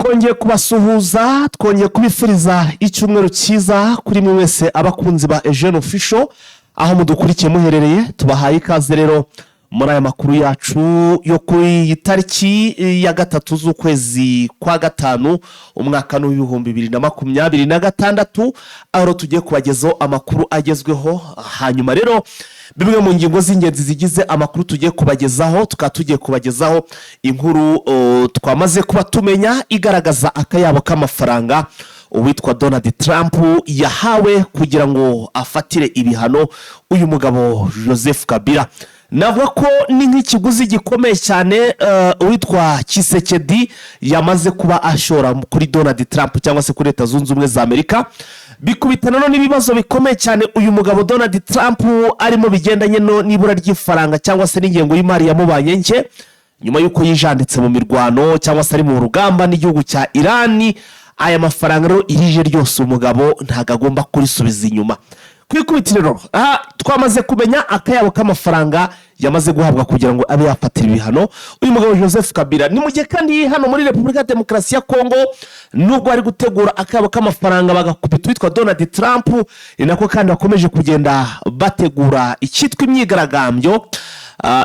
Twongeye kubasuhuza, twongeye kubifuriza icyumweru cyiza kuri mwe mwese abakunzi ba Eugene Official aho mudukurikiye muherereye. Tubahaye ikaze rero muri aya makuru yacu yo kuri iyi tariki ya 3 z'ukwezi kwa 5, umwaka w'2026, aho tugiye kubagezaho amakuru agezweho. Hanyuma rero bimwe mu ngingo z'ingenzi zigize amakuru tugiye kubagezaho, tukaba tugiye kubagezaho inkuru twamaze kuba tumenya igaragaza akayabo k'amafaranga uwitwa Donald Trump yahawe kugira ngo afatire ibihano uyu mugabo Joseph Kabila. Navuga ko ni nk'ikiguzi gikomeye cyane uwitwa Tshisekedi yamaze kuba ashora kuri Donald Trump cyangwa se kuri Leta Zunze Ubumwe za Amerika. Bikubitana n'ibibazo bikomeye cyane uyu mugabo Donald Trump arimo bigendanye n'ibura ry'ifaranga cyangwa se n'ingengo y'imari yamubanye nke nyuma y'uko yijanditse mu mirwano cyangwa se ari mu rugamba n'igihugu cya Irani. Aya mafaranga rero irije ryose umugabo ntabwo agomba kurisubiza inyuma. Ku ikubitiro aha twamaze kumenya akayabo k'amafaranga yamaze guhabwa kugira ngo abe yafatira ibihano uyu mugabo Joseph Kabila. Ni mu gihe kandi hano muri Repubulika ya Demokarasi ya Kongo, nubwo ari gutegura akayabo k'amafaranga bagakubita uwitwa Donald Trump, ni nako kandi bakomeje kugenda bategura icyitwa imyigaragambyo.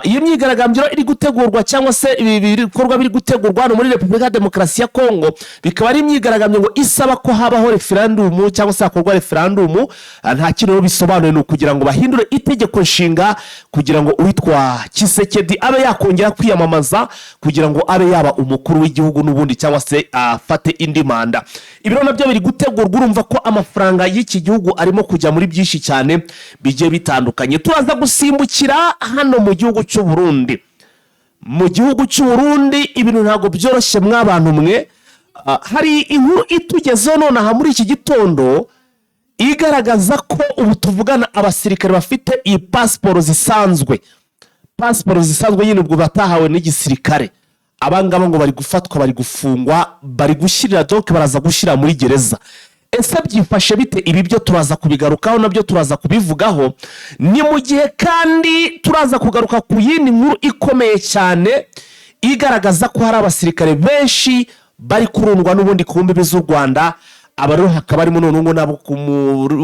Iyo myigaragambyo iri gutegurwa cyangwa se ibi bikorwa biri gutegurwa hano muri Repubulika ya Demokarasi ya Kongo, bikaba ari imyigaragambyo ngo isaba ko habaho referandumu cyangwa se hakorwa referandumu. Nta kintu rero bisobanuye, ni ukugira ngo bahindure itegeko nshinga kugira ngo uwitwa Tshisekedi abe yakongera kwiyamamaza kugira ngo abe yaba umukuru w'igihugu n'ubundi cyangwa se afate indi manda. Ibi rero nabyo biri gutegurwa. Urumva ko amafaranga y'iki gihugu arimo kujya muri byinshi cyane bigiye bitandukanye. Turaza gusimbukira hano mu gihugu cy'u Burundi. Mu gihugu cy'u Burundi ibintu ntabwo byoroshye mw'abantu mwe. Hari inkuru itugezeho nonaha muri iki gitondo igaragaza ko ubu tuvugana abasirikare bafite iyi pasiporo zisanzwe, pasiporo zisanzwe nyine ubwo batahawe n'igisirikare, abangaba ngo bari gufatwa, bari gufungwa, bari gushyirira doke, baraza gushyira muri gereza. Ese byifashe bite? Ibi byo turaza kubigarukaho, nabyo turaza kubivugaho. Ni mu gihe kandi turaza kugaruka ku yindi nkuru ikomeye cyane igaragaza ko hari abasirikare benshi bari kurundwa n'ubundi ku mbibi z'u Rwanda. Aba rero hakaba harimo noneho nabo ku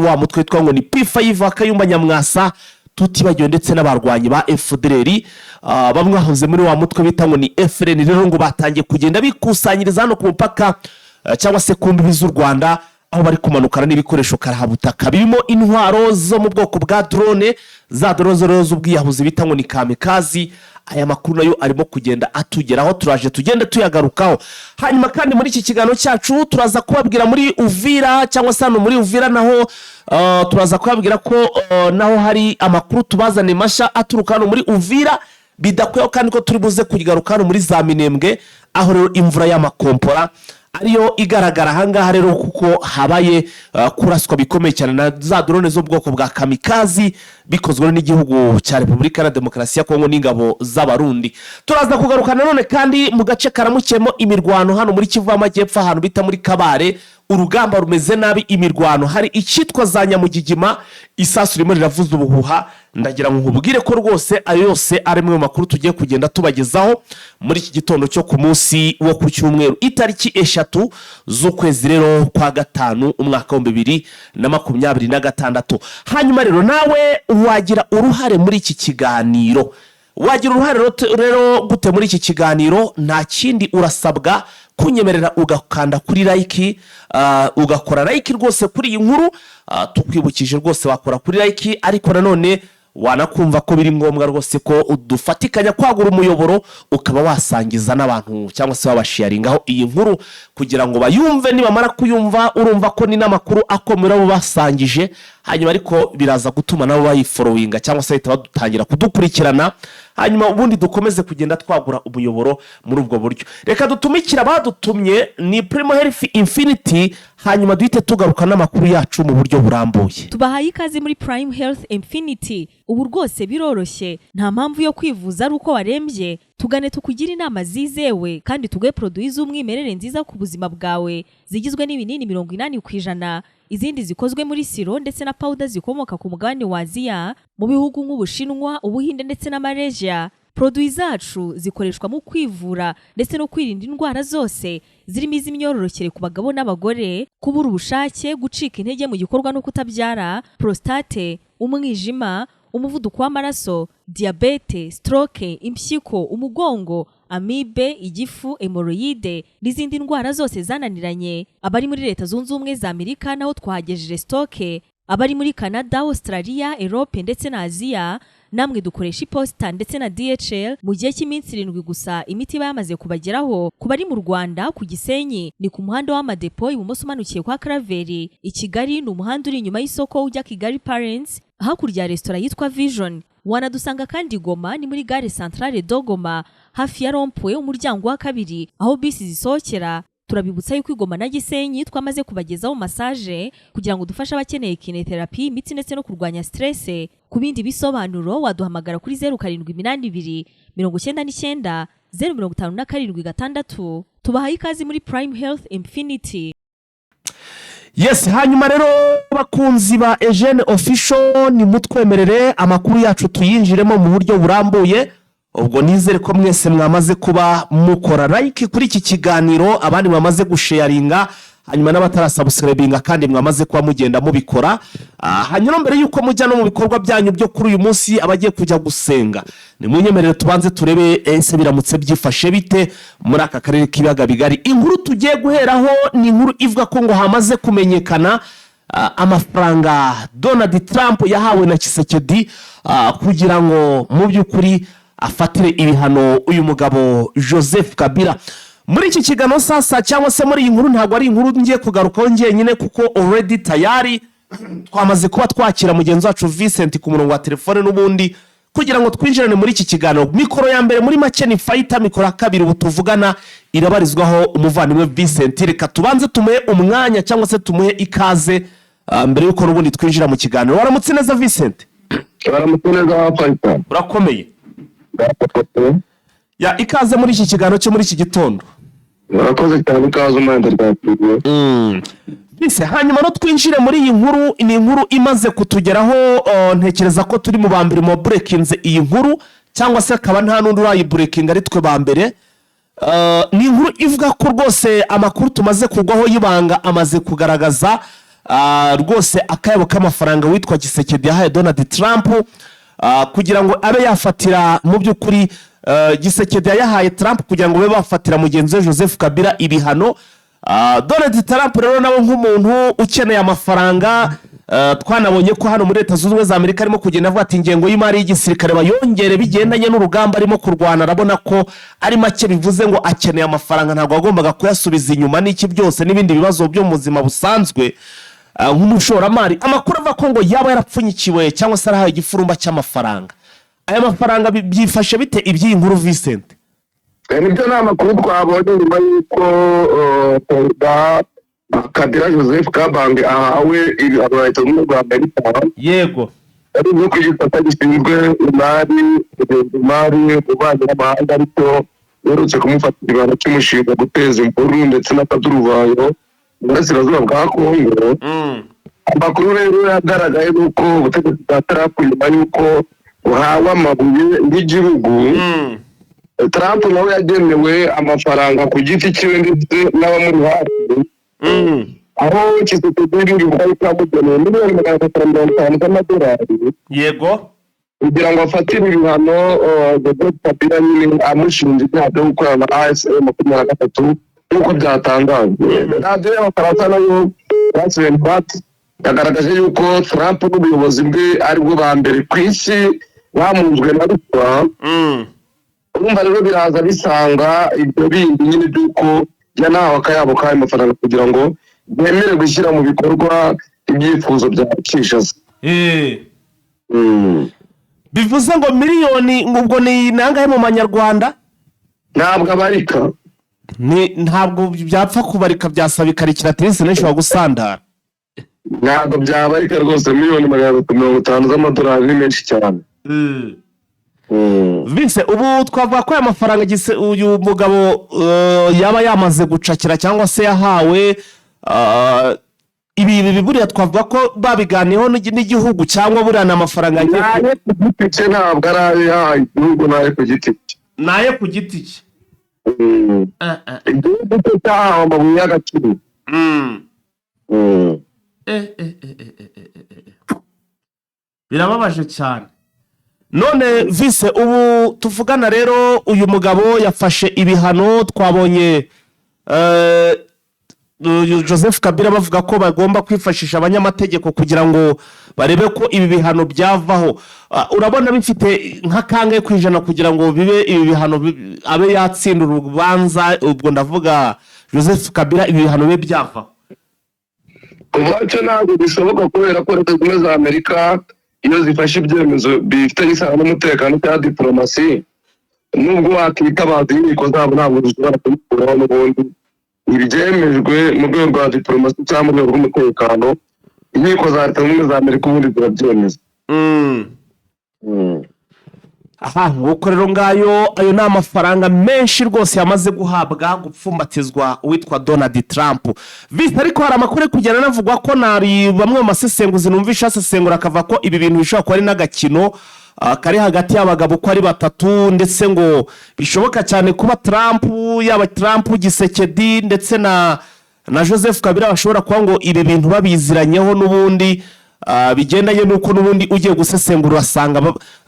wa mutwe witwa ngo ni P5 wa Kayumba Nyamwasa, tutibagiwe ndetse n'abarwanyi ba FDLR, bamwe bahoze muri wa mutwe bita ngo ni FRN. Rero ngo batangiye kugenda bikusanyiriza hano ku mupaka cyangwa se ku mbibi z'u Rwanda, aho bari kumanukana n'ibikoresho karahabutaka birimo intwaro zo mu bwoko bwa drone, za drone rero z'ubwiyahuzi bita ngo ni kamikazi. Aya makuru nayo arimo kugenda atugeraho, turaje tugende tuyagarukaho. Hanyuma kandi muri iki kiganiro cyacu turaza kubabwira muri Uvira cyangwa se hano muri Uvira naho, turaza kubabwira ko naho hari amakuru tubazaniye mashya aturuka hano muri Uvira. Bidakwiye kandi ko turi buze kugaruka hano muri za Minembwe, aho rero imvura y'amakompora ariyo igaragara ahangaha rero, kuko habaye kuraswa bikomeye cyane na za drone z'ubwoko bwa kamikazi bikozwe n'igihugu cya Repubulika ya Demokarasi ya Kongo n'ingabo z'Abarundi. Turaza kugaruka nanone kandi mu gace karamukiyemo imirwano hano muri Kivu y'Amajyepfo, ahantu bita muri Kabare. Urugamba rumeze nabi, imirwano hari icyitwa za Nyamugigima, isasu ririmo riravuza ubuhuha. Ndagira ngo nkubwire ko rwose ayo yose ari amwe mu makuru tugiye kugenda tubagezaho muri iki gitondo cyo ku munsi wo ku cyumweru, itariki 3 z'ukwezi rero kwa 5, umwaka w'2026. Hanyuma rero nawe wagira uruhare muri iki kiganiro. Wagira uruhare rero gute muri iki kiganiro? Nta kindi urasabwa, kunyemerera ugakanda kuri like, ugakora like rwose kuri iyi nkuru. Tukwibukije rwose wakora kuri like, ariko nanone wanakumva ko biri ngombwa rwose ko udufatikanya kwagura umuyoboro, ukaba wasangiza n'abantu cyangwa se wabasharingaho iyi nkuru kugira ngo bayumve. Nibamara kuyumva, urumva ko ni n'amakuru akomeye abo basangije, hanyuma ariko biraza gutuma nabo bayifollowinga cyangwa se bahita badutangira kudukurikirana, hanyuma ubundi dukomeze kugenda twagura umuyoboro muri ubwo buryo. Reka dutumikire abadutumye, ni Primo Health Infinity, hanyuma duhite tugaruka n'amakuru yacu mu buryo burambuye. Tubahaye ikaze muri Prime Health Infinity. Ubu rwose biroroshye, nta mpamvu yo kwivuza ari uko warembye. Tugane tukugire inama zizewe kandi tuguhe produits z'umwimerere nziza ku buzima bwawe, zigizwe n'ibinini 80%, izindi zikozwe muri sirop ndetse na powder zikomoka ku mugabane wa Aziya mu bihugu nk'Ubushinwa, Ubuhinde ndetse na Malaysia. Produits zacu zikoreshwa mu kwivura ndetse no kwirinda indwara zose zirimo iz'imyororokere ku bagabo n'abagore, kubura ubushake, gucika intege mu gikorwa no kutabyara, prostate, umwijima, umuvuduko w'amaraso, diyabete, stroke, impyiko, umugongo, amibe, igifu, hémorroïdes n'izindi ndwara zose zananiranye. Abari muri Leta Zunze Ubumwe za Amerika naho twahagejeje stock. Abari muri Canada, Australia, Europe ndetse na Aziya, namwe dukoresha iposita ndetse na DHL. Mu gihe cy'iminsi 7 gusa imiti iba yamaze kubageraho. Ku bari mu Rwanda, ku Gisenyi ni ku muhanda w'Amadepo, ibumoso umanukiye kwa Karaveri. I Kigali ni umuhanda uri inyuma y'isoko ujya Kigali Parents, hakurya ya resitora yitwa Vision. Wanadusanga kandi Goma, ni muri gare Centrale de Goma, hafi ya rond-point, umuryango wa kabiri aho bisi zisohokera. Turabibutsa yuko i Goma na Gisenyi twamaze kubagezaho massage kugira ngo dufashe abakeneye kinésithérapie, imitsi ndetse no kurwanya stress. Ku bindi bisobanuro waduhamagara kuri 0782 990 576. Tubahaye ikaze muri Prime Health Infinity. Yes, hanyuma rero bakunzi ba Eugene Official, nimutwemerere amakuru yacu tuyinjiremo mu buryo burambuye. Ubwo nizere ko mwese mwamaze kuba mukora like kuri iki kiganiro, abandi mwamaze gusharinga, hanyuma n'abatarasubscribinga kandi mwamaze kuba mugenda mubikora. Hanyuma mbere y'uko mujya no mu bikorwa byanyu byo kuri uyu munsi, abagiye kujya gusenga, nimunyemerere tubanze turebe ese biramutse byifashe bite muri aka karere k'ibiyaga bigari. Inkuru tugiye guheraho ni inkuru ivuga ko ngo hamaze kumenyekana amafaranga Donald Trump yahawe na Tshisekedi kugira ngo mu by'ukuri afatire ibihano uyu mugabo Joseph Kabila. Muri iki kiganiro sasa, cyangwa se muri iyi nkuru, ntabwo ari inkuru ngiye kugarukaho njyenyine, kuko already tayari twamaze kuba twakira mugenzi wacu Vincent ku murongo wa telefone n'ubundi kugira ngo twinjirane muri iki kiganiro. Mikoro ya mbere muri make ni fayita, mikoro ya kabiri ubu tuvugana irabarizwaho umuvandimwe Vincent. Reka tubanze tumuhe umwanya cyangwa se tumuhe ikaze mbere y'uko n'ubundi twinjira mu kiganiro. Waramutse neza, Vincent? Baramutse neza, fayita. Urakomeye ya? Ikaze muri iki kiganiro cyo muri iki gitondo. Murakoze cyane, ikaze umwenda ryakiriye. Bise hanyuma no twinjire muri iyi nkuru. Ni inkuru imaze kutugeraho, ntekereza ko turi mu ba mbere mu breakinze iyi nkuru, cyangwa se akaba nta n'undi urayibreakinga, ari twe ba mbere. Ni inkuru ivuga ko rwose amakuru tumaze kugwaho y'ibanga amaze kugaragaza rwose akayabo k'amafaranga witwa Tshisekedi yahaye Donald Trump kugira ngo abe yafatira mu by'ukuri, Tshisekedi yayahaye Trump kugira ngo babe bafatira mugenzi we Joseph Kabila ibihano. Donald Trump rero nawe nk'umuntu ukeneye amafaranga, twanabonye ko hano muri Leta Zunze Ubumwe za Amerika arimo kugenda avuga ati ingengo y'imari y'igisirikare bayongere bigendanye n'urugamba arimo kurwana, arabona ko ari make, bivuze ngo akeneye amafaranga, ntabwo yagombaga kuyasubiza inyuma n'iki byose n'ibindi bibazo byo mu buzima busanzwe. Nk'umushoramari, amakuru avuga ko ngo yaba yarapfunyikiwe cyangwa se arahawe igifurumba cy'amafaranga. Aya mafaranga byifashe bite iby'iyi nkuru, Vincent? Nibyo, ni amakuru twabonye nyuma y'uko Perezida Kabila Joseph Kabange ahawe ibihano Leta Zunze Ubumwe za Amerika. Ari no ku gisata gishinzwe imari, kugenza imari, ububanyi n'amahanga, ariko uherutse kumufatira igihano cy'umushinga guteza imvururu ndetse n'akaduruvayo mu burasirazuba bwa Kongo. Amakuru rero yagaragaye ni uko ubutegetsi bwa Trump, nyuma y'uko buhawe amabuye y'igihugu, Trump nawe yagenewe amafaranga ku giti cyiwe ndetse n'abamuri hafi, aho Tshisekedi bivuga yuko yamugeneye miliyoni 350 z'amadolari kugira ngo afatire ibihano Joseph Kabila nyine, amushinja ibyaha byo gukorana na AFC M23 nk'uko byatangajwe. Radiyo y'Abafaransa nayo France 24 yagaragaje yuko Trump n'ubuyobozi bwe aribwo ba mbere ku isi bamunzwe na ruswa. Urumva rero biraza bisanga ibyo bindi nyine by'uko yanahawe akayabo k'ayo mafaranga kugira ngo bemere gushyira mu bikorwa ibyifuzo bya Kinshasa. Bivuze ngo miliyoni, ngo ubwo ni nangahe mu manyarwanda? Ntabwo abarika. Ni ntabwo byapfa kubarika, byasaba icalculatrice nayo ishobora gusandara. Ntabwo byabarika rwose, miliyoni 350 z'amadolari ni menshi cyane. Vince, ubu twavuga ko aya mafaranga uyu mugabo yaba yamaze gucakira cyangwa se yahawe. Ibi buriya twavuga ko babiganiyeho n'igihugu cyangwa buriya ni amafaranga agiye Naye ku giti cye, ntabwo ari ayo yahaye igihugu, naye ku giti cye. Naye ku giti cye. Igihugu cye cyahawe amabuye y'agaciro. Birababaje cyane. None vise, ubu tuvugana rero, uyu mugabo yafashe ibihano. Twabonye uyu Joseph Kabila bavuga ko bagomba kwifashisha abanyamategeko kugira ngo barebe ko ibi bihano byavaho. Urabona bifite nka kangahe ku ijana kugira ngo bibe ibi bihano abe yatsinda urubanza? Ubwo ndavuga Joseph Kabila, ibi bihano bibe byavaho. Kuva cyo ntabwo bishoboka, kubera ko Leta Zunze Ubumwe za Amerika iyo zifashe ibyemezo bifitanye isano n'umutekano cyangwa diporomasi, nubwo wakitabaza inkiko zabo, ntabwo zishobora kubikuraho. N'ubundi ibyemejwe mu rwego rwa diporomasi cyangwa mu rwego rw'umutekano, inkiko za Leta Zunze Ubumwe za Amerika ubundi zirabyemeza. Aha nguko rero, ngayo ayo ni amafaranga menshi rwose yamaze guhabwa, gupfumbatizwa uwitwa Donald Trump. Vise, ariko hari amakuru ari kugenda anavugwa ko nari bamwe mu masesenguzi numvisha asesengura, akavuga ko ibi bintu bishobora kuba ari n'agakino kari hagati y'abagabo uko ari batatu, ndetse ngo bishoboka cyane kuba Trump, yaba Trump, Tshisekedi ndetse na Joseph Kabila bashobora kuba ngo ibi bintu babiziranyeho n'ubundi, bigendanye n'uko n'ubundi ugiye gusesengura urasanga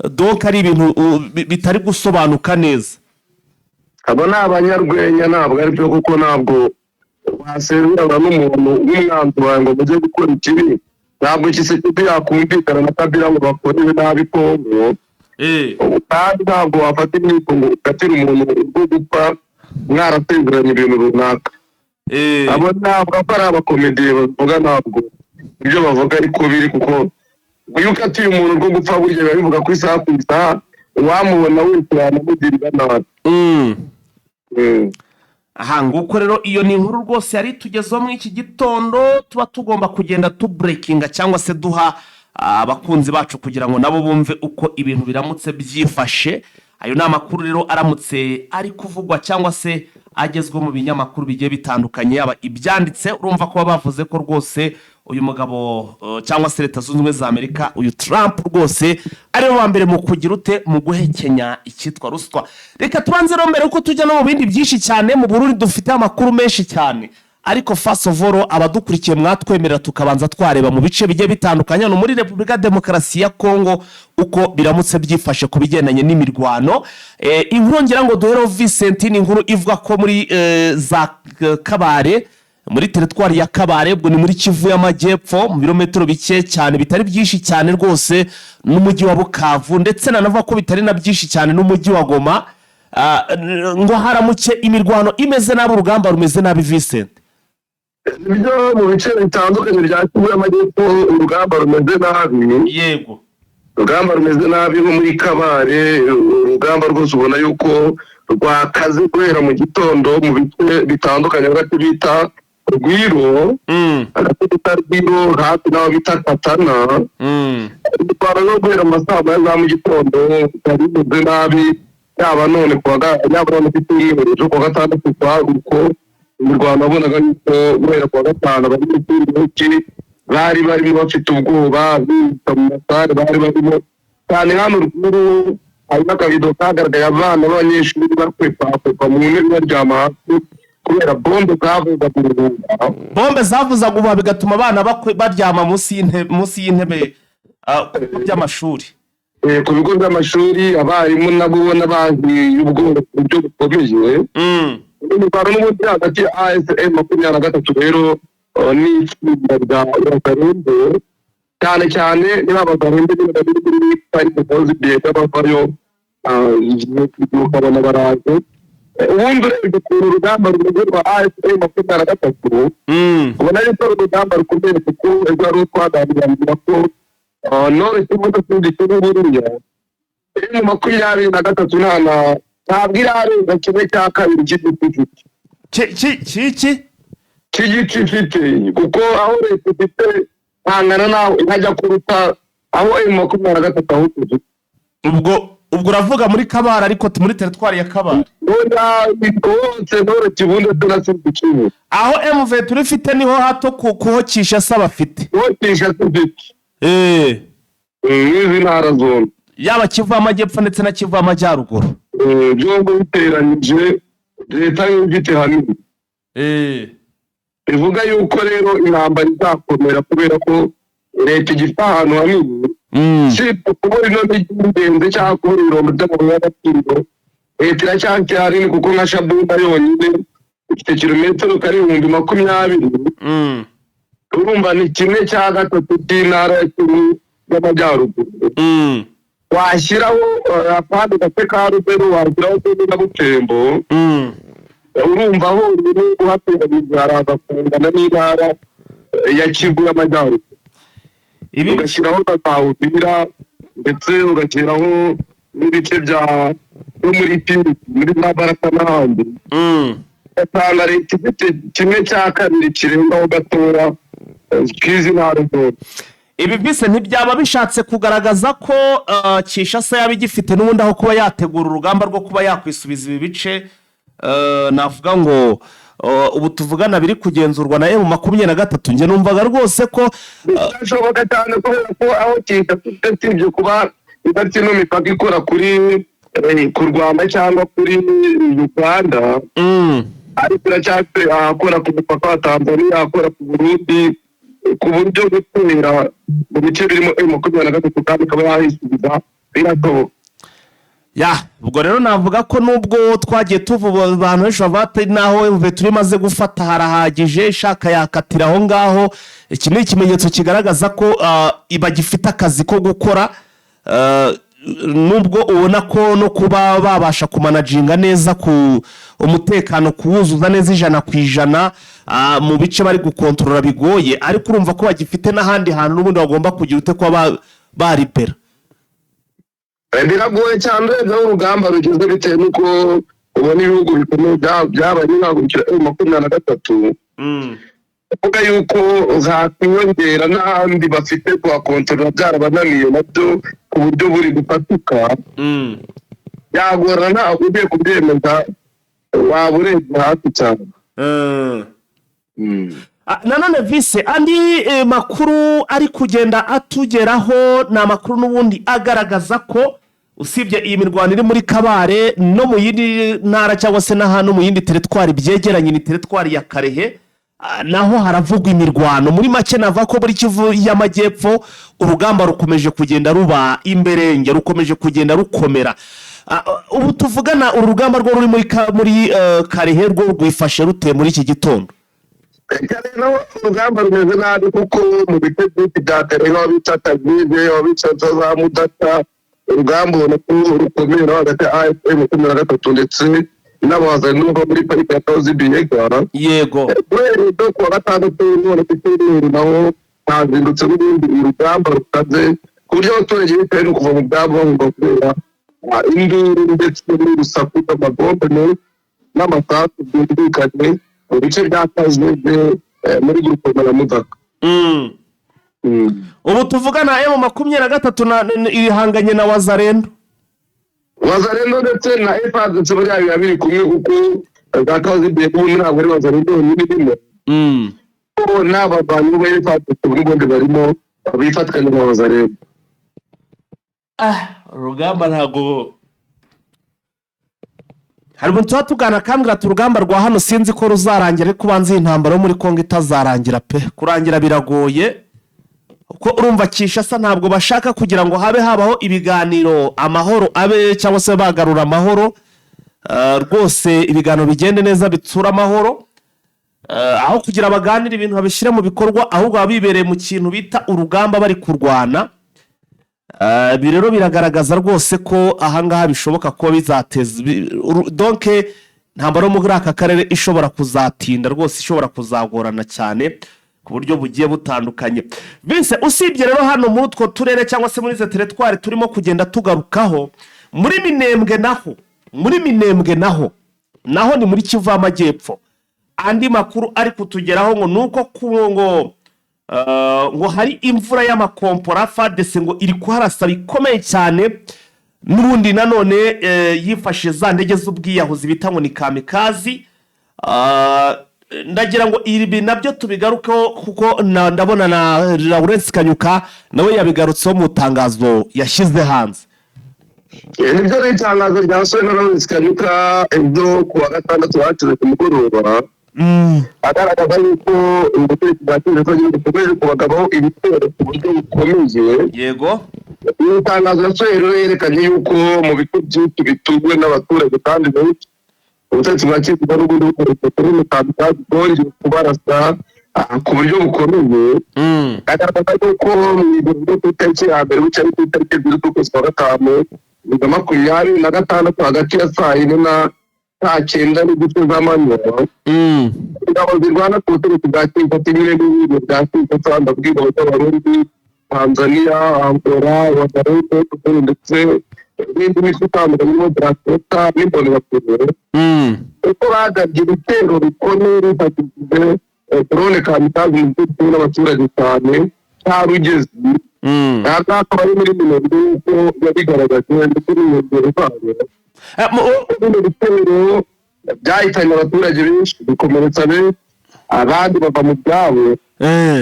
donc ari ibintu bitari gusobanuka neza. Abo ni abanyarwenya, ntabwo ari byo, kuko ntabwo wasezerana n'umuntu w'umwanzi wawe ngo mujye gukora ikibi. Ntabwo Tshisekedi yakumvikana na Kabila ngo bakorere nabi Kongo, kandi ntabwo wafata inkiko ngo ukatire umuntu urwo gupfa mwarasezeranye ibintu runaka. Abo ntabwo ko ari abakomediye bavuga, ntabwo ibyo bavuga ariko biri, kuko iyo ukatiye umuntu rwo gupfa, burya biba bivuga ku isaha ku isaha, uwamubona wese yanamugirira nabi. Aha nguko rero, iyo ni inkuru rwose yari itugezeho muri iki gitondo, tuba tugomba kugenda tubreakinga cyangwa se duha abakunzi bacu kugira ngo nabo bumve uko ibintu biramutse byifashe. Ayo ni amakuru rero aramutse ari kuvugwa cyangwa se agezweho mu binyamakuru bigiye bitandukanye, yaba ibyanditse. Urumva ko baba bavuze ko rwose uyu mugabo cyangwa se Leta Zunze Ubumwe za Amerika, uyu Trump rwose ari we wa mbere mu kugira ute, mu guhekenya icyitwa ruswa. Reka tubanze rero, mbere yuko tujya no mu bindi byinshi cyane, mu Burundi dufite amakuru menshi cyane, ariko first of all, abadukurikiye mwatwemerera tukabanza twareba mu bice bigiye bitandukanye hano muri Repubulika ya Demokarasi ya Kongo uko biramutse byifashe ku bigendanye n'imirwano. Inkuru ngira ngo duhereho, Vincent, ni inkuru ivuga ko muri za Kabare, muri teritwari ya Kabare, ubwo ni muri Kivu y'Amajyepfo, mu birometero bike cyane, bitari byinshi cyane rwose n'umujyi wa Bukavu, ndetse nanavuga ko bitari na byinshi cyane n'umujyi wa Goma, ngo haramuke imirwano imeze nabi, urugamba rumeze nabi, Vincent. Ibyo mu bice bitandukanye bya Kivu y'Amajyepfo urugamba rumeze nabi. Urugamba rumeze nabi nko muri Kabare, urugamba rwose ubona yuko rwakaze guhera mu gitondo mu bice bitandukanye, hagati bita Rwiro, hagati bita Rwiro, hafi n'aho bita Katana. Imirwano no guhera mu ma saa 1 za mu gitondo byari bimeze nabi, yaba none yaba none ku cyumweru, ejo kuwa gatandatu kwa uko imirwano wabonaga yuko guhera kuwa gatanu abari mu kindi bari barimo bafite ubwoba, biruka mu masare bari barimo cyane. Hano ruguru hari n'akavido kagaragaye, abana b'abanyeshuri bakwepakwepa mu ntebe, baryama hasi kubera bombe zavuzaga ubuhuha. Bombe zavuzaga ubuhuha, bigatuma abana baryama munsi y'intebe ku bigo by'amashuri. Ku bigo by'amashuri, abarimu nabo ubona bahiye ubwoba ku buryo bukomeye. Imirwano n'ubundi hagati ya AFC M23 rero n'itsinda rya Wazalendo, cyane cyane niba Abazalendo nyine bari muri parike zigiye bavayo, ukabona baraje. Ubundi urebye ukuntu urugamba rumeze rwa AFC M23, ubona yuko ari urugamba rukomeye, kuko ejo hari utwaganira ko none kimwe n'ikindi kiri buriya M23 ntabwo irarenga kimwe cya kabiri cy'igiti ifite. Ki? Cy'igice ifite, kuko aho leta ifite ntangana naho intajya kuruta aho M23 aho ifite. Ubwo Ubwo uravuga muri Kabare, ariko muri teritwari ya Kabare. Oya, hose, Nord Kivu ndetse na Sud Kivu. Aho M23 ifite niho hato kuho Kinshasa bafite. Ho Kinshasa ifite. N'izi ntara zombi. Yaba Kivu y'Amajyepfo ndetse na Kivu y'Amajyaruguru. Byombi biteranyije, leta yo ifite hanini. Bivuga yuko rero intambara izakomera kubera ko leta igifite ahantu hanini. Si kubura ino mijyi y'ingenzi cyangwa kubura ibirombe by'amabuye y'agaciro, leta iracyafite hanini, kuko nka Shabunda yonyine ifite kilometero kari 20,000. Urumva ni kimwe cya gatatu cy'intara ya Kivu y'Amajyaruguru. Washyiraho akandi gace ka Rubero, washyiraho Beni na Butembo. Urumva honyine uhateganyije haraza kungana n'intara ya Kivu y'Amajyaruguru. Ibi Ugashyiraho na za Uvira, ndetse ugashyiraho n'ibice bya no muri Piri, muri za Baraka n'ahandi. Ugasanga leta ifite kimwe cya kabiri kirengaho gatoya k'izi ntara zose. Ibi byose ntibyaba bishatse kugaragaza ko Kinshasa yaba igifite n'ubundi aho kuba yategura urugamba rwo kuba yakwisubiza ibi bice, navuga ngo ubu tuvugana biri kugenzurwa na M23? Njye numvaga rwose ko Birashoboka cyane, kubera ko aho Kinshasa usibye kuba idafite ino mipaka ikora kuri ku Rwanda cyangwa kuri Uganda, ariko iracyafite ahakora ku mupaka wa Tanzania, ahakora ku Burundi, ku buryo gutera mu bice birimo M23 kandi ikaba yahisubiza birashoboka. Ya, ubwo rero navuga ko nubwo twagiye tuvuga, abantu benshi bavuga ati naho M23 imaze gufata harahagije, ishaka yakatira aho ngaho, iki ni ikimenyetso kigaragaza ko bagifite akazi ko gukora, nubwo ubona ko no kuba babasha kumanaginga neza ku umutekano, kuwuzuza neza 100% mu bice bari gukontorora bigoye, ariko urumva ko bagifite n'ahandi hantu n'ubundi bagomba kugira ute kuba baribera. Biragoye cyane urebye aho urugamba rugeze, bitewe n'uko ubona ibihugu bikomeye byabaye bihagurukira M23, kuvuga yuko hakwiyongera n'ahandi bafite kuhakontorora byarabananiye nabyo ku buryo buri gufatika. Yagorana, ntabwo ugiye kubyemeza, waba urebye hafi cyane. Nanone vise andi makuru ari kugenda atugeraho ni amakuru n'ubundi agaragaza ko usibye iyi mirwano iri muri Kabare, no mu yindi ntara cyangwa se n'ahantu mu yindi teritwari byegeranye, ni teritwari ya Karehe, naho haravugwa imirwano. Muri make navuga ko muri Kivu y'Amajyepfo urugamba rukomeje kugenda ruba imberenge, rukomeje kugenda rukomera. Ubu tuvugana uru rugamba rwo ruri muri Karehe rwo rwifashe rute muri iki gitondo? Rero urugamba rumeze nabi, kuko mu bice byinshi bya Karehe, aho bita Kazize, aho bita za Mudata, urugamba ubona ko rukomeye hagati ya AFC 23 ndetse n'abazanye n'uva muri parike ya Kahuzi Biega. Guhera ibyo kuwa gatandatu none ku cyumweru naho hazindutse n'ubundi urugamba rukaze, ku buryo abaturage bitewe no kuva mu byabo bahunga kubera induru ndetse n'urusaku rw'amabombe n'amasasu byumvikanye mu bice bya Kazege, muri groupement ya Mudaka. Ubu tuvugana M23 ihanganye na Wazalendo. Wazalendo ndetse na FARDC buriya biba biri kumwe, kuko za Kahuzi Biega ubundi ntabwo ari Wazalendo yonyine irimo, ko n'abarwanyi ba FARDC n'ubundi barimo bifatikanya na Wazalendo. Urugamba ntabwo, hari umuntu tuba tugana akambwira ati urugamba rwa hano sinzi ko ruzarangira, ariko ubanza iyi ntambara yo muri Kongo itazarangira pe, kurangira biragoye, kuko urumva Kinshasa ntabwo bashaka kugira ngo habe habaho ibiganiro, amahoro abe cyangwa se bagarura amahoro. Rwose ibiganiro bigende neza, bitsura amahoro. Aho kugira baganire ibintu babishyire mu bikorwa, ahubwo baba bibereye mu kintu bita urugamba, bari kurwana. Ibi rero biragaragaza rwose ko ahangaha bishoboka kuba bizateza donc intambara yo muri aka karere ishobora kuzatinda rwose, ishobora kuzagorana cyane ku buryo bugiye butandukanye. Vince, usibye rero hano muri utwo turere cyangwa se muri izo teritwari turimo kugenda tugarukaho, muri Minembwe naho ni muri Kivu y'Amajyepfo, andi makuru ari kutugeraho ngo ni uko ngo hari imvura y'amakompora, FARDC ngo iri kuharasa bikomeye cyane. N'ubundi nanone yifashe za ndege z'ubwiyahuzi bita ngo ni kamikaze. Ndagira ngo ibi nabyo tubigarukeho, kuko ndabona na Lawrence Kanyuka nawe yabigarutseho mu itangazo yashyize hanze. Nibyo, ni itangazo ryasohowe na Lawrence Kanyuka ejo ku wa gatandatu hashize ku mugoroba, agaragaza yuko ubutegetsi bwa Kinshasa bukomeje kubagabaho ibitero ku buryo bukomeye. Iri tangazo yasohoye rero yerekanye yuko mu bice byinshi bituwe n'abaturage kandi benshi, ubutegetsi bwa Kinshasa n'ubundi bukoresha drone kamikaze bwongeye kubarasa ku buryo bukomeye. Agaragaza yuko mu ijoro ryo ku itariki ya 1 bucya ari ku itariki 2 z'ukwezi kwa gatanu 2026, hagati ya saa 4 na saa 9:30 z'amanywa, ingabo zirwana ku butegetsi bwa Kinshasa nyine n'ibintu bwa Kinshasa, ndavuga ingabo z'Abarundi, Tanzania, Angola, Wazalendo ndetse n'indi mitwe itandukanye irimo Braseta n'Imbonerakure, uko bagabye ibitero bikomeye bifashishije drone kamikaze mu gihugu n'abaturage cyane cya Rugezi. Aha ngaha akaba ari muri Minembwe nk'uko yabigaragaje ndetse n'inkengero zayo. Bino bitero byahitanye abaturage benshi, bikomeretsa benshi, abandi bava mu byabo,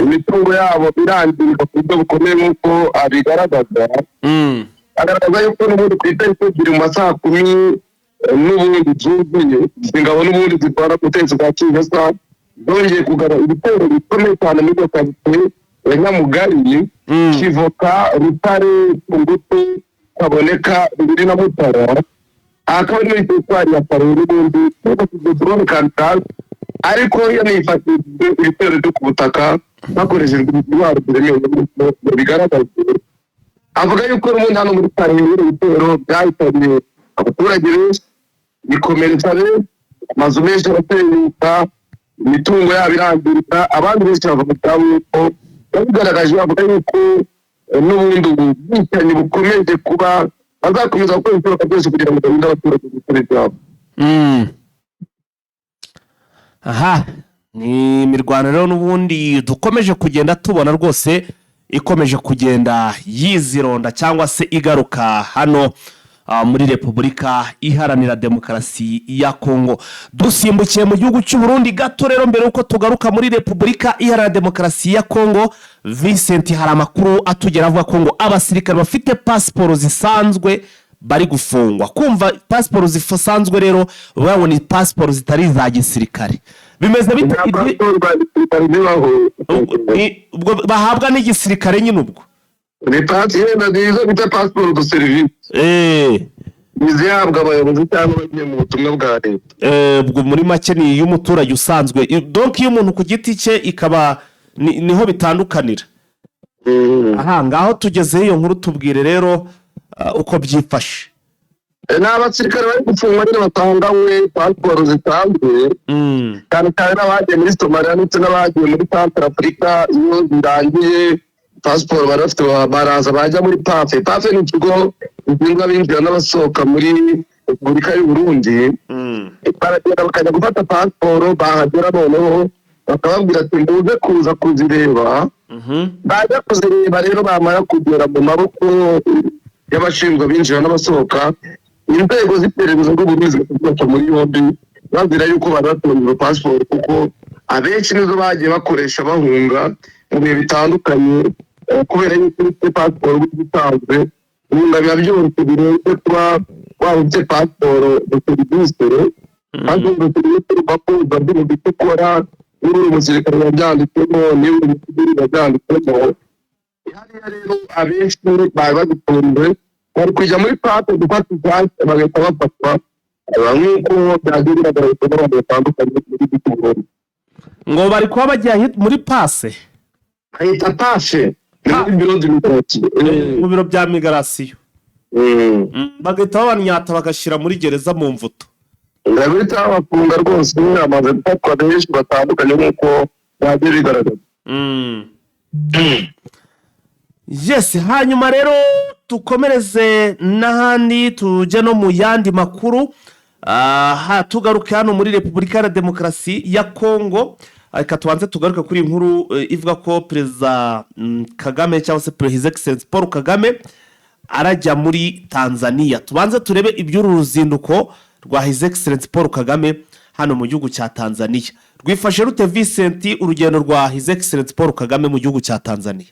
imitungo yabo irangirika ku buryo bukomeye nk'uko abigaragaza. Agaragaza yuko n'ubundi ku itariki 2 mu ma saa 10 n'ubundi zuzuye, izi ngabo n'ubundi zitwara ku butegetsi bwa Kinshasa zongeye kugaba ibitero bikomeye cyane muri iyo karitsiye ya Nyamugari, Kivoka, Rutare, Tungutu, Kaboneka, Rubiri na Mutara. Aha akaba ari muri teritwari ya Karehe n'ubundi hifashishijwe drone kamikaze, ariko yanifashishijwe ibitero byo ku butaka hakoreshejwe intwaro ziremereye nk'uko bigaragaje. Avuga yuko n'ubundi hano muri Karehe bino bitero byahitanye abaturage benshi, bikomeretsa benshi, amazu menshi arasenyuka, imitungo yabo irangirika, abandi benshi bava mu byabo. Yuko babigaragaje, bavuga yuko n'ubundi ubu bwicanyi bukomeje kuba, bazakomeza gukora ibishoboka byose kugira ngo barinde abaturage gukora ibyabo. Aha ni imirwano rero n'ubundi dukomeje kugenda tubona rwose ikomeje kugenda yizironda cyangwa se igaruka hano muri Repubulika Iharanira Demokarasi ya Kongo. Dusimbukiye mu gihugu cy'u Burundi gato rero mbere y'uko tugaruka muri Repubulika Iharanira Demokarasi ya Kongo, Vincent, hari amakuru atugera avuga ko ngo abasirikare bafite pasiporo zisanzwe bari gufungwa. Kumva pasiporo zisanzwe rero, babona pasiporo zitari iza gisirikare, bimeze bite? Nta pasiporo za gisirikare zibaho. Ubwo bahabwa n'igisirikare nyine ubwo. Ni pasi yenda nziza bita passeport de service, izihabwa abayobozi cyangwa abagiye mu butumwa bwa leta. Ubwo muri make ni iy'umuturage usanzwe. Donc iyo umuntu ku giti cye ikaba niho bitandukanira. Aha ngaho tugezeho iyo nkuru, tubwire rero uko byifashe. Ni abasirikare bari gufungwa nyine batanganywe pasiporo zisanzwe, cyane cyane n'abagiye muri Somaliya ndetse n'abagiye muri Centre Afurika. Iyo birangiye pasiporo bari bafite, baraza bajya muri PAFE. PAFE ni ikigo gishinzwe abinjira n'abasohoka muri Repubulika y'u Burundi. Baragenda bakajya gufata pasiporo, bahagera noneho bakababwira ati: "Muze kuza kuzireba." Bajya kuzireba rero, bamara kugera mu maboko y'abashinzwe abinjira n'abasohoka, inzego z'iperereza rw'Uburundi zikazibata muri yombi bazira yuko bari batunze izo pasiporo, kuko abenshi nizo bagiye bakoresha bahunga mu bihe bitandukanye, kubera yuko ufite pasiporo uba isanzwe guhunga biba byoroshye birenze kuba waba ufite passeport de service. Passeport de service urumva ko biba biri mu byo ukora, niba uri umusirikare biba byanditsemo, niba uri umusivili biba byanditsemo. Hariya rero abenshi bari bagitunze, bari kujya muri PAFE gufata ibyatsi bagahita bafatwa, nk'uko byagiye biragaragazwa n'abantu batandukanye muri iki Burundi. Ngo bari kuba bagiye muri pase? Bahita PAFE, ni muri bureau d'immigration. Mu biro bya migration, bagahita babanyata bagashyira muri gereza mu mvuto. Ndabita bafunga rwose, hamaze gufatwa benshi batandukanye nk'uko byagiye bigaragaza. Yes, hanyuma rero dukomereze n'ahandi, tujye no mu yandi makuru. Aha tugaruke hano muri Repubulika ya Demokarasi ya Kongo. Reka tubanze tugaruke kuri iyi nkuru ivuga ko Perezida Kagame cyangwa se His Excellence Paul Kagame Arajya muri Tanzania. Tubanze turebe iby'uru ruzinduko rwa His Excellence Paul Kagame hano mu gihugu cya Tanzania rwifashe rute, Vincent, urugendo rwa His Excellence Paul Kagame mu gihugu cya Tanzania?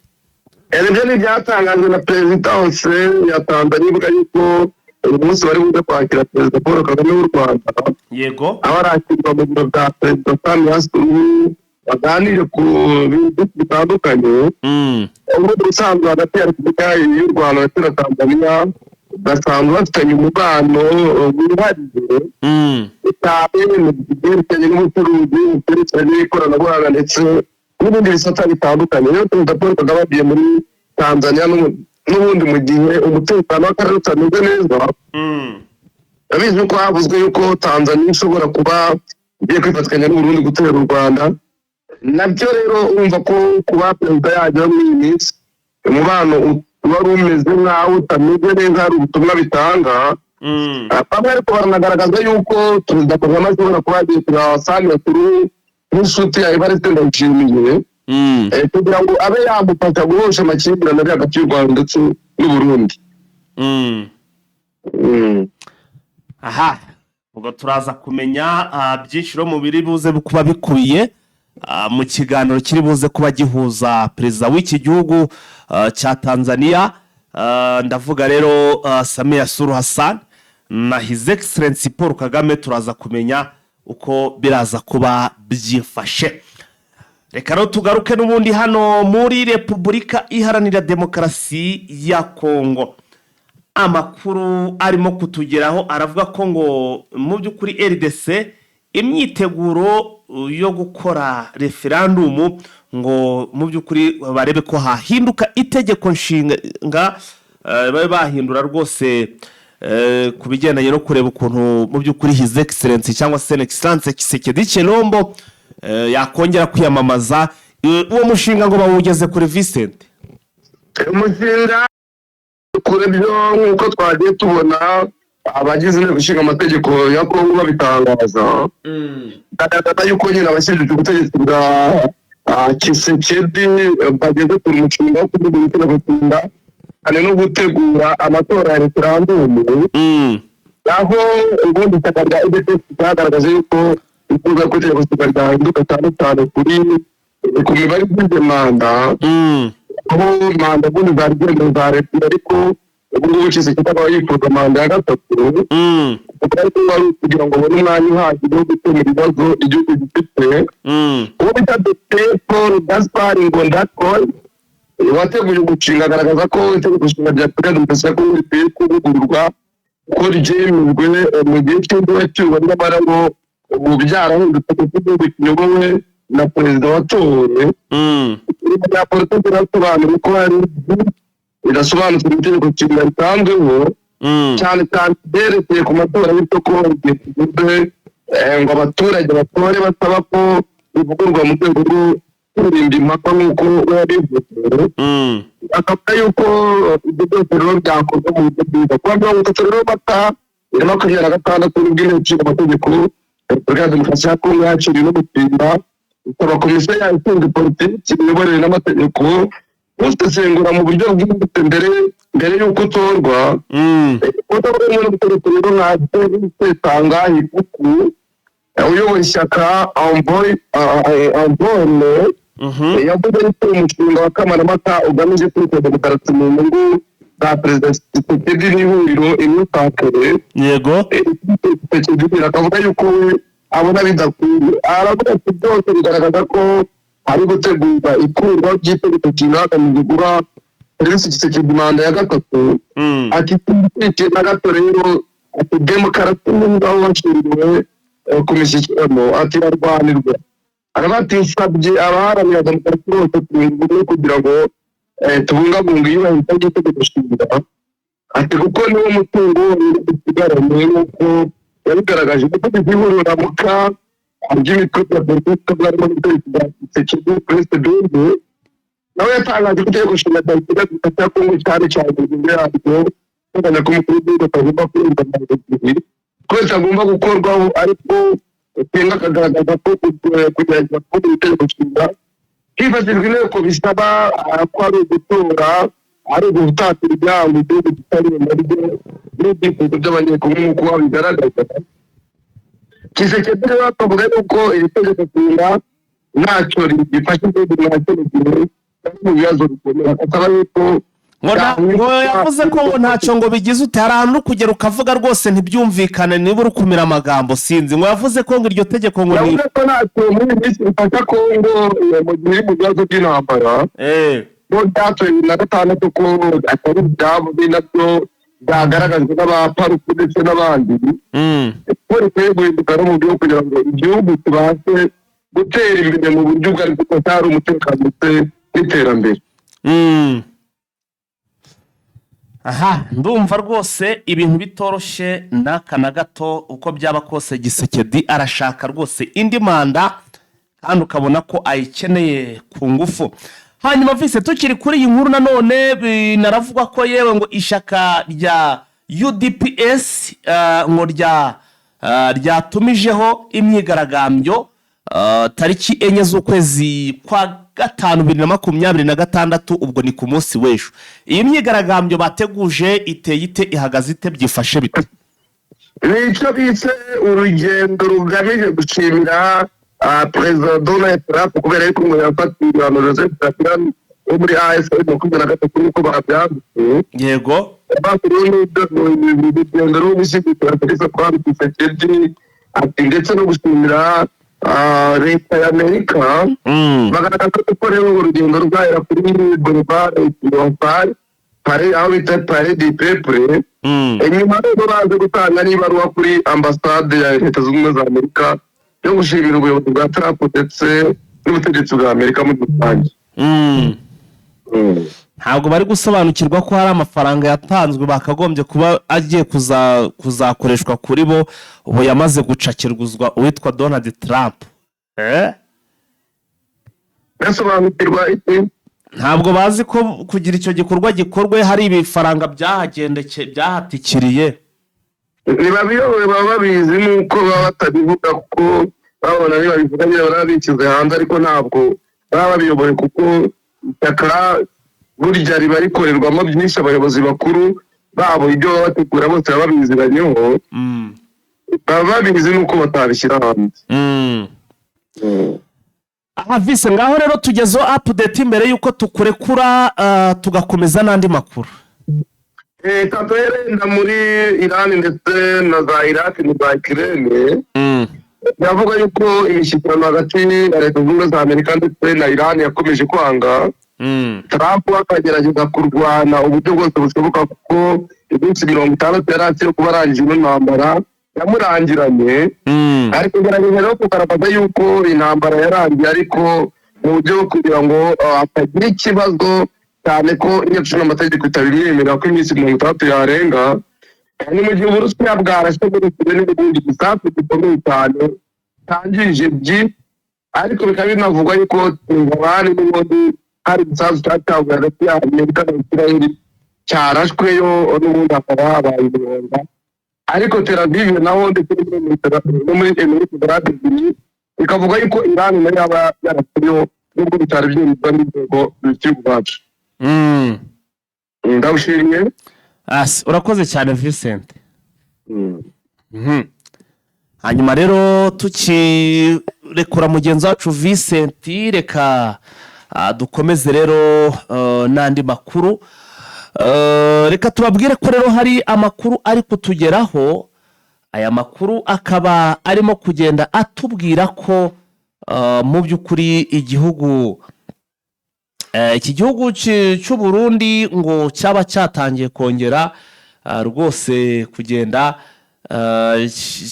Ibyo ni ibyatangajwe na perezidanse ya Tanzania, ivuga yuko uyu munsi bari buze kwakira Perezida Paul Kagame w'u Rwanda, aho arakirwa mu biro bya Perezida Samia Suluhu, baganire ku bintu bitandukanye. Ubundi ubusanzwe hagati ya Repubulika y'u Rwanda ndetse na Tanzania basanzwe bafitanye umubano wihariye cyane mu byerekeranye n'ubucuruzi, mu byerekeranye n'ikoranabuhanga ndetse n'ibindi bisata bitandukanye. Rero Perezida Paul Kagame agiye muri Tanzania n'ubundi mu gihe umutekano w'akarere utameze neza. Urabizi ko havuzwe yuko Tanzania ishobora kuba igiye kwifatanya n'Uburundi gutera u Rwanda. Nabyo rero urumva ko kuba perezida yajya muri iyi minsi umubano wari umeze nk'aho utameze neza, hari ubutumwa bitanga. Bamwe ariko baranagaragaza yuko Perezida Kagame ashobora kuba yagiye kureba Samia Suluhu nk'inshuti ya Evariste Ndayishimiye, kugira ngo abe yamufasha guhosha amakimbirane ari hagati y'u Rwanda ndetse n'Uburundi. Aha ubwo turaza kumenya byinshi rero mu biri buze kuba bikubiye mu kiganiro kiri buze kuba gihuza perezida w'iki gihugu cya Tanzania, ndavuga rero Samia Suluhu Hassan, na His Excellence Paul Kagame. Turaza kumenya uko biraza kuba byifashe. Reka rero tugaruke n'ubundi hano muri Repubulika Iharanira Demokarasi ya Kongo. Amakuru arimo kutugeraho aravuga ko ngo mu by'ukuri RDC imyiteguro yo gukora referandumu ngo mu by'ukuri barebe ko hahinduka itegeko nshinga, babe bahindura rwose ku bigendanye no kureba ukuntu mu by'ukuri His Excellence cyangwa se Excellence Tshisekedi Tshilombo yakongera kwiyamamaza. Uwo mushinga ngo bawugeze kuri, Vincent? Umushinga kure byo, nk'uko twagiye tubona abagize Inteko Ishinga Amategeko ya Kongo babitangaza, garagaza yuko nyine abashinzwe ubutegetsi bwa Tshisekedi bageze ku mushinga wo kuvugurura itegeko nshinga cyane no gutegura amatora ya referandumu, aho ubundi ishyaka rya UDPS ryagaragaje yuko rifuza ko itegeko nshinga ryahinduka, cyane cyane ku mibare igize manda, aho manda ubundi zari zemewe za leta, ariko ubu ngubu Tshisekedi akaba yifuza manda ya gatatu, ariko wari kugira ngo abone umwanya uhagije wo gukemura ibibazo igihugu gifite. Uwo bita Dr Paul Gaspar Ngondakoy wateguye umushinga agaragaza ko itegeko nshinga rya Repubulika ya Demokarasi ya Kongo rikwiye kuvugururwa kuko ryemejwe mu gihe cy'inzibacyuho, nyamara ngo ubu byarahindutse kuko igihugu kiyobowe na perezida watowe. Bya politiki birasobanura ko hari birasobanutse mu itegeko nshinga risanzweho, cyane cyane byerekeye ku matora, bityo ko igihe kigeze ngo abaturage batore basaba ko bivugururwa mu rwego rwo kwirinda impaka nk'uko we yabivuze. Akavuga yuko ibyo byose rero byakorwa mu buryo bwiza. Kuwa 30 rero Mata 2026 nibwo Inteko Ishinga Amategeko ya Repubulika ya Demokarasi ya Kongo yakiriye n'umushinga, isaba komisiyo yayo ishinzwe politiki, imiyoborere n'amategeko gusesengura mu buryo bwimbitse mbere y'uko utorwa. Utavuga n'ubutegetsi rero nka Tangahi Kuku uyoboye ishyaka Envol yavuze yuko umushinga wa kamarampaka ugamije kwita demokarasi mu nyungu za Perezida Tshisekedi n'ihuriro imyitakire. Tshisekedi akavuga yuko we abona bidakwiye. Aravuga ati byose bigaragaza ko hari gutegurwa ikurwaho ry'itegeko nshinga hagamijwe guha Felix Tshisekedi manda ya gatatu. Ati "Sinshyigikiye na gato." Rero ati demokarasi n'aho hashingiwe ku mishyikirano, ati irarwanirwa. Aravuga ati nsabye abaharanira demokarasi bose kubungabunga kugira ngo tubungabunge iyubahirizwa ry'itegeko nshinga, ati kuko niwo mutungo wonyine dusigaranye, nk'uko yabigaragaje. Umuvugizi w'ihuriro Ramuka ry'imitwe ya politiki bwarimo n'ubutegetsi bwa Tshisekedi, Perezida Bembe, nawe yatangaje ko itegeko nshinga rya Repubulika ya Kongo, cyane cyane ingingo yaryo iteganya ko umukuru w'igihugu atagomba kurenza manda ebyiri, ko bitagomba gukorwaho. Ariko Kenga akagaragaza ko kugerageza kuvuga itegeko nshinga hifashishijwe inteko bisaba ko ari ugutora. Ari ugutatira igihango igihugu kitari naryo n'ibyifuzo by'Abanyekongo nk'uko babigaragaza. Tshisekedi rero akavuga yuko iri tegeko nshinga ntacyo rifasha igihugu nta kino gihe bari mu bibazo bikomeye, akaba yuko Ngo yavuze ko ngo ntacyo ngo bigize ute. Hari ahantu uri kugera ukavuga rwose ntibyumvikane, niba uri kumira amagambo sinzi. Ngo yavuze ko ngo iryo tegeko ngo ni Yavuze ko ntacyo muri iyi minsi bifasha Kongo mu gihe iri mu bibazo by'intambara, ko byatoye 2006 ko atari ibyabo, ari nabyo byagaragajwe n'abaparuku ndetse n'abandi, ko rikwiye guhinduka no mu buryo kugira ngo igihugu kibashe gutera imbere mu buryo ubwo aribwo bwose, hari umutekano ndetse n'iterambere. Aha ndumva rwose ibintu bitoroshye n'aka na gato. Uko byaba kose Tshisekedi arashaka rwose indi manda, kandi ukabona ko ayikeneye ku ngufu. Hanyuma vise, tukiri kuri iyi nkuru nanone, binaravuga ko yewe ngo ishyaka rya UDPS ngo ryatumijeho imyigaragambyo tariki 4 z'ukwezi kwa gatanu 2026, ubwo ni ku munsi w'ejo. Iyi myigaragambyo bateguje iteye ite, ihagaze ite, byifashe bite? Ni icyo bise urugendo rugamije gushimira Perezida Donald Trump kubera yuko ngo yafatiye ibihano Joseph Kabila wo muri AFC 23, nk'uko babyanditse. Bakuriyeho urugendo rwo gushyigikira Felix Antoine Tshisekedi, ati ndetse no gushimira leta ya Amerika. Bagaragaza ko rero urugendo ruzahera kuri Boulevard Triomphal Palais, aho bita Palais du Peuple. Inyuma rero baje gutanga n'ibaruwa kuri ambasade ya Leta Zunze Ubumwe za Amerika yo gushimira ubuyobozi bwa Trump ndetse n'ubutegetsi bwa Amerika muri rusange. Ntabwo bari gusobanukirwa ko hari amafaranga yatanzwe bakagombye kuba agiye kuzakoreshwa kuri bo, ubu yamaze gucakirwuzwa uwitwa Donald Trump, eh? Basobanukirwa iki? Ntabwo bazi ko kugira icyo gikorwa gikorwe hari ibifaranga byahagendeke, byahatikiriye. Ntibabiyobewe, baba babizi, nuko baba batabivuga kuko babona nibabivuga nyine baba bishyize hanze, ariko ntabwo baba babiyoboye, kuko ishyaka burya riba rikorerwamo byinshi. Abayobozi bakuru babo ibyo baba bategura bose baba babiziranyeho. Baba babizi nuko batabishyira hanze. Aha vise, ngaho rero tugezeho update mbere y'uko tukurekura, tugakomeza n'andi makuru. Reka muri Irani ndetse na za Iraki na za Ukraine. Biravuga yuko imishyikirano hagati ya Leta Zunze Ubumwe za Amerika ndetse na Irani yakomeje kwanga. Trump akagerageza kurwana uburyo bwose bushoboka, kuko iminsi 60 yari akiri kuba arangije ino ntambara yamurangiranye. Ari kugerageza rero kugaragaza yuko intambara yarangiye, ariko mu buryo bwo kugira ngo hatagira ikibazo, cyane ko Inteko Ishinga Amategeko itabimwemerera ko iminsi 60 yarenga. Ni mu gihe Uburusiya bwarashe muri Ukraine n'ubundi gisasu gikomeye cyane cyangije byinshi, ariko bikaba binavugwa yuko Tehran n'ubundi hari igisasu cyatanzwe hagati ya Amerika na Israel cyarashweyo, n'ubundi hakaba habaye ibihomba. Ariko Tel Aviv naho ndetse no muri Emirate Arabes Unies bikavuga yuko Iran nayo yaba yarashweyo, nubwo bitari byemezwa n'inzego zibifitiye ububasha. Ndawushimiye. Asi, urakoze cyane Vincent. Hanyuma rero tukirekura mugenzi wacu Vincent, reka dukomeze rero n'andi makuru. Reka tubabwire ko rero hari amakuru ari kutugeraho. Aya makuru akaba arimo kugenda atubwira ko mu by'ukuri igihugu iki gihugu cy'u Burundi ngo cyaba cyatangiye kongera rwose kugenda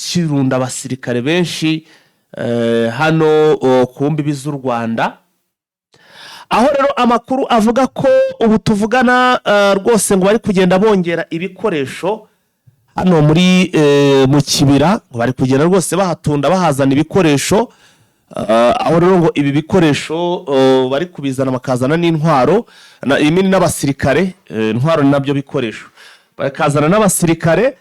kirunda abasirikare benshi hano ku mbibi z'u Rwanda, aho rero amakuru avuga ko ubu tuvugana rwose ngo bari kugenda bongera ibikoresho hano muri mu Kibira, ngo bari kugenda rwose bahatunda, bahazana ibikoresho. Aho rero ngo ibi bikoresho bari kubizana, bakazana n'intwaro imini n'abasirikare. Intwaro ni nabyo bikoresho, bakazana n'abasirikare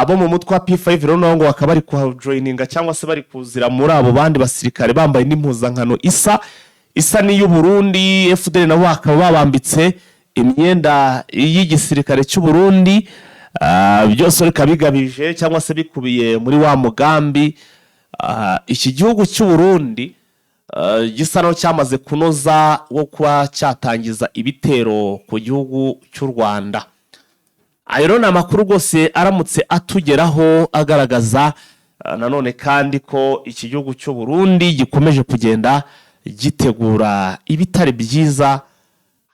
bo mu mutwe wa P5 rero nabo ngo bakaba bari kuhajoyininga cyangwa se bari kuzira muri abo bandi basirikare, bambaye n'impuzankano isa n'iy'u Burundi. FDL nabo bakaba babambitse Imyenda y'igisirikare cy'u Burundi, byose bikaba bigamije cyangwa se bikubiye muri wa mugambi iki gihugu cy'u Burundi gisa naho cyamaze kunoza wo kuba cyatangiza ibitero ku gihugu cy'u Rwanda. Ayo rero ni amakuru rwose aramutse atugeraho agaragaza nanone kandi ko iki gihugu cy'u Burundi gikomeje kugenda gitegura ibitari byiza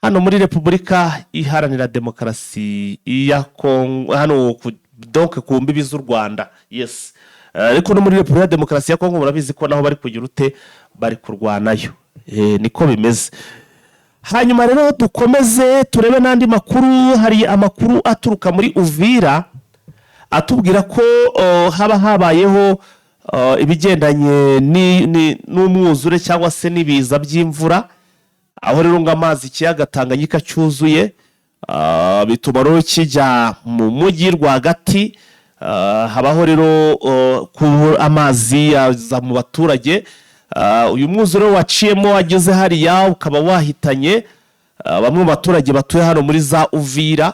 hano muri Repubulika Iharanira Demokarasi ya Kongo, hano donc ku mbibi z'u Rwanda, yes. Ariko no muri Repubulika ya Demokarasi ya Kongo murabizi ko naho bari kugira ute, bari kurwanayo. Niko bimeze. Hanyuma rero dukomeze turebe n'andi makuru. Hari amakuru aturuka muri Uvira atubwira ko haba habayeho ibigendanye n'umwuzure cyangwa se n'ibiza by'imvura, aho rero ngo amazi ikiyaga Tanganyika cyuzuye, bituma rero kijya mu mujyi rwagati. Habaho rero kuba amazi aza mu baturage. Uyu mwuzure waciyemo wageze hariya ukaba wahitanye bamwe mu baturage batuye hano muri za Uvira.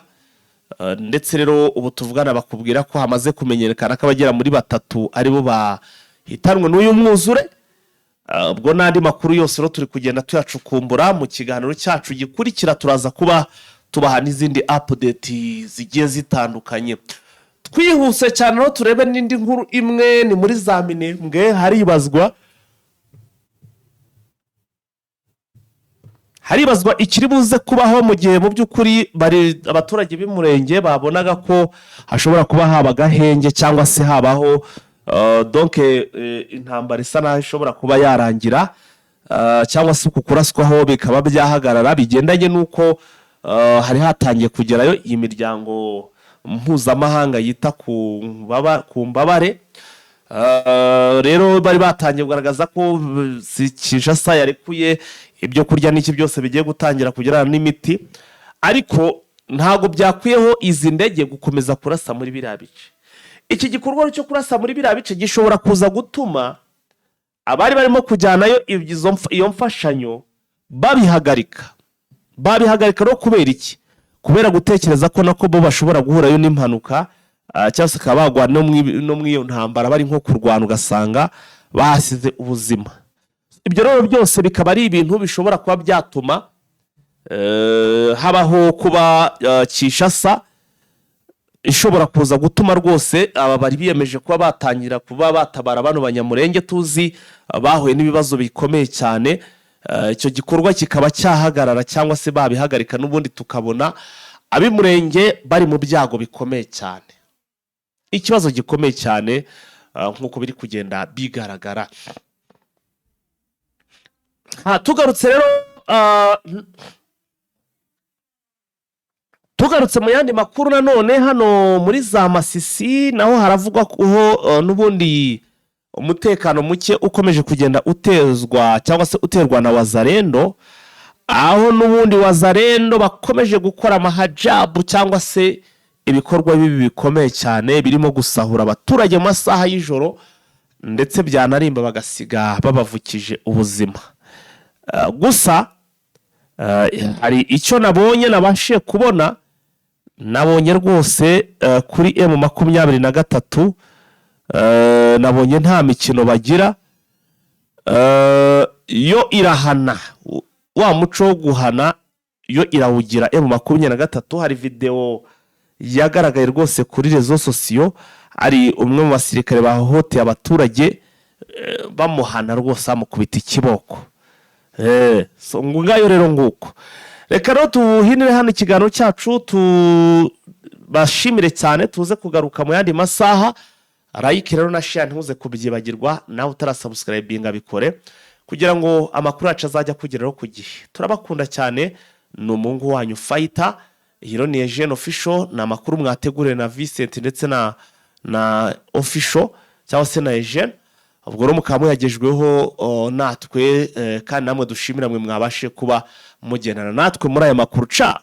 Ndetse rero ubu tuvugana bakubwira ko hamaze kumenyekana ko abagera muri batatu aribo bahitanwe n'uyu mwuzure. Ubwo n'andi makuru yose rero turi kugenda tuyacukumbura. Mu kiganiro cyacu gikurikira turaza kuba tubaha n'izindi update zigiye zitandukanye. Twihuse cyane rero turebe n'indi nkuru imwe, ni muri za Minembwe. Haribazwa ikiri buze kubaho mu gihe mu by'ukuri bari abaturage b'umurenge babonaga ko hashobora kuba haba agahenge cyangwa se habaho donc intambara isa naho ishobora kuba yarangira, cyangwa se uku kuraswaho bikaba byahagarara, bigendanye n'uko hari hatangiye kugerayo iyi miryango mpuzamahanga yita ku mbabare. Rero bari batangiye kugaragaza ko si Kinshasa yarekuye ibyo kurya n'iki byose bigiye gutangira kugerana n'imiti, ariko ntabwo byakwiyeho izi ndege gukomeza kurasa muri biriya bice. Iki gikorwa cyo kurasa muri biriya bice gishobora kuza gutuma abari barimo kujyanayo iyo mfashanyo babihagarika. Babihagarika no kubera iki? Kubera gutekereza ko nako bo bashobora guhurayo n'impanuka, cyangwa se bakaba bagwa no mu iyo ntambara bari nko kurwana, ugasanga bahasize ubuzima. Ibyo rero byose bikaba ari ibintu bishobora kuba byatuma habaho kuba Kinshasa ishobora kuza gutuma rwose aba bari biyemeje kuba batangira kuba batabara bano Banyamurenge tuzi bahuye n'ibibazo bikomeye cyane. Icyo gikorwa kikaba cyahagarara cyangwa se babihagarika, n'ubundi tukabona ab'Imurenge bari mu byago bikomeye cyane, ikibazo gikomeye cyane, nk'uko biri kugenda bigaragara. Tugarutse rero, tugarutse mu yandi makuru nanone, hano muri za Masisi naho haravugwa ko n'ubundi umutekano muke ukomeje kugenda utezwa cyangwa se uterwa na Wazalendo, aho n'ubundi Wazalendo bakomeje gukora amahajabu cyangwa se ibikorwa bibi bikomeye cyane, birimo gusahura abaturage mu masaha y'ijoro, ndetse byanarimba bagasiga babavukije ubuzima. Gusa hari icyo nabonye, nabashije kubona, nabonye rwose kuri M23, nabonye nta mikino bagira. Yo irahana, wa muco wo guhana yo irawugira. M23, hari videwo yagaragaye rwose kuri réseaux sociaux, ari umwe mu basirikare bahohoteye abaturage, bamuhana rwose, bamukubita ikiboko. So ngayo rero nguko. Reka rero tuhinire hano ikiganiro cyacu, tubashimire cyane, tuze kugaruka mu yandi masaha. Like rero na share ntuze kubyibagirwa, nawe utarasubscribinga bikore kugira ngo amakuru yacu azajya akugeraho ku gihe. Turabakunda cyane, ni umuhungu wanyu Fayita Hiro, ni Eugene Official. Ni amakuru mwateguriwe na Vincent ndetse na Official cyangwa se na Eugene. Ubwo rero mukaba muyagejweho natwe, kandi namwe dushimira mwe mwabashe kuba mugendana natwe muri aya makuru. Ca.